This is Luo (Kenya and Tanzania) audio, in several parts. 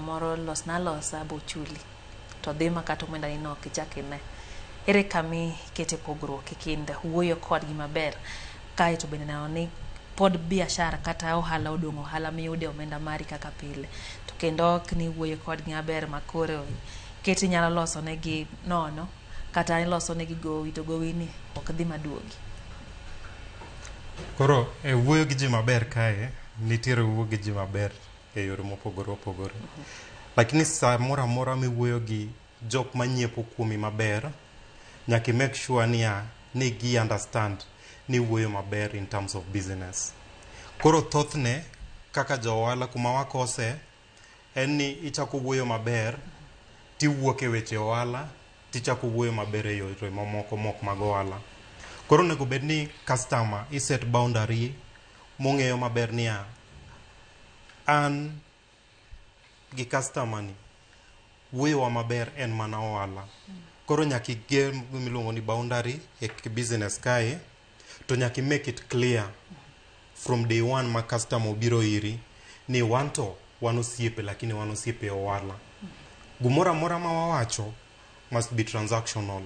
samoro losna alosa bochuli to dhi ma kata omenda ni no ok ichak ine. Ere kama ikete pogruok e kind wuoyo kodgi maber kaeto bende neno ni pod biashara kata ohala odong' ohala miyude omenda mari kaka pile to kendo ok ni wuoyo kodgi maber makoro keti inyalo loso negi nono kata iloso negi gowi to gowi ni ok dhi maduogi. Koro e wuoyo gi ji maber kae, nitiere wuoyo gi ji maber e yore mopogore opogore. Lakini samoro amora miwuoyo gi jok manyiepo kuomi maber, nyaka i make sure niya ni gi understand ni wuoyo maber in terms of business. Koro thothne kaka jo ohala kuma wakose en ni ichako wuoyo maber tiwuok e weche ohala tichako wuoyo maber e yore mamoko mok mag ohala. Koro onego bed ni customer i set boundary mong'eyo maber niya an gi customer ni wuoyowa maber en mana ohala. Koro nyaka iger gimiluongo ni boundary e business kae to nyaka i make it clear from day one ma customer obiro iri ni wan to wan osiepe lakini wan osiepe e ohala. Gimoro amora ma wawacho must be transactional.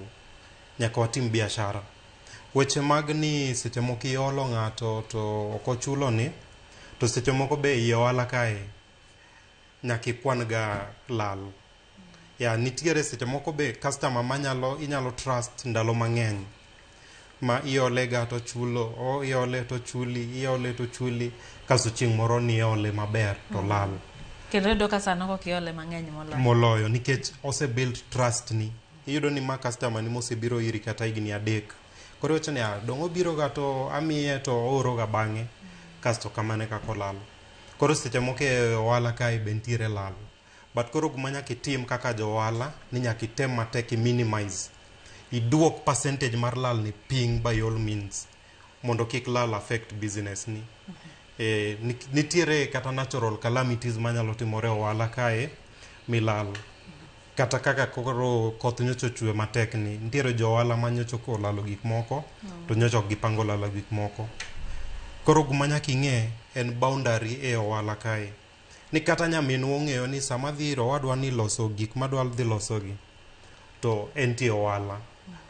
Nyaka watim biashara. Weche mag ni seche moko iolo ng'ato to ok ochulo ni to seche moko be ei ohala kae nyaka ikwan ga lal. Ya nitiere seche moko be customer manyalo inyalo trust ndalo mang'eny ma iole ga tochulo o iole tochuli iole tochuli kasto chieng' moro niole maber to lal. Kendo iyudo ka sano kok iole mang'eny moloyo. Moloyo nikech ose build trust ni. Iyudo ni ma customer ni mosebiro iri kata higni 3. Koro iwacho ni ah dong' obiro ga to amiye to ooro ga bang'e kasto kamano e kaka olal. Koro seche moko e ohala kae be nitiere lal. But koro gima nyaka itim kaka jo ohala ni nyaka item matek i minimize. Iduok percentage mar lal ni piny by all means mondo kik lal affect business ni. Nitiere kata natural calamities manyalo timore e ohala kae milal. Kata kaka koro koth nyocha ochwe matek ni, nitiere jo ohala ma nyocha olalo gik moko to nyocha ok gipango lalo gik moko. Koro gima nyaka ing'e en boundary e ohala kae. Ni kata nyaminwa ong'eyo ni sama adhi ir owadwa ni loso gik madwa dhi losogi to entie ohala.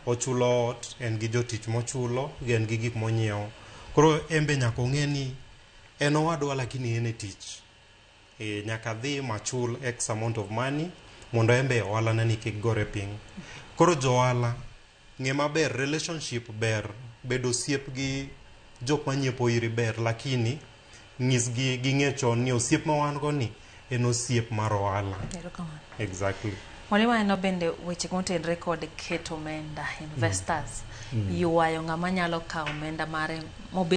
Ochulo ot, en gi jotich mochulo, en gi gik monyiewo. Koro en be nyaka ong'e ni en owadwa lakini en e tich. Nyaka adhi machul x amount of money mondo en be ohala ne ni kik gore piny. Koro jo ohala ng'e maber relationship ber, bedo osiep gi jok manyiepo iri ber lakini nyisgi ging'e chon ni osiep ma wan go ni en osiep mar ohala. Erokamano. Exactly. Mwalimu aneno bende weche motenore kod keto omenda investors. Ywayo ng'ama nyalo kawo omenda mare mobed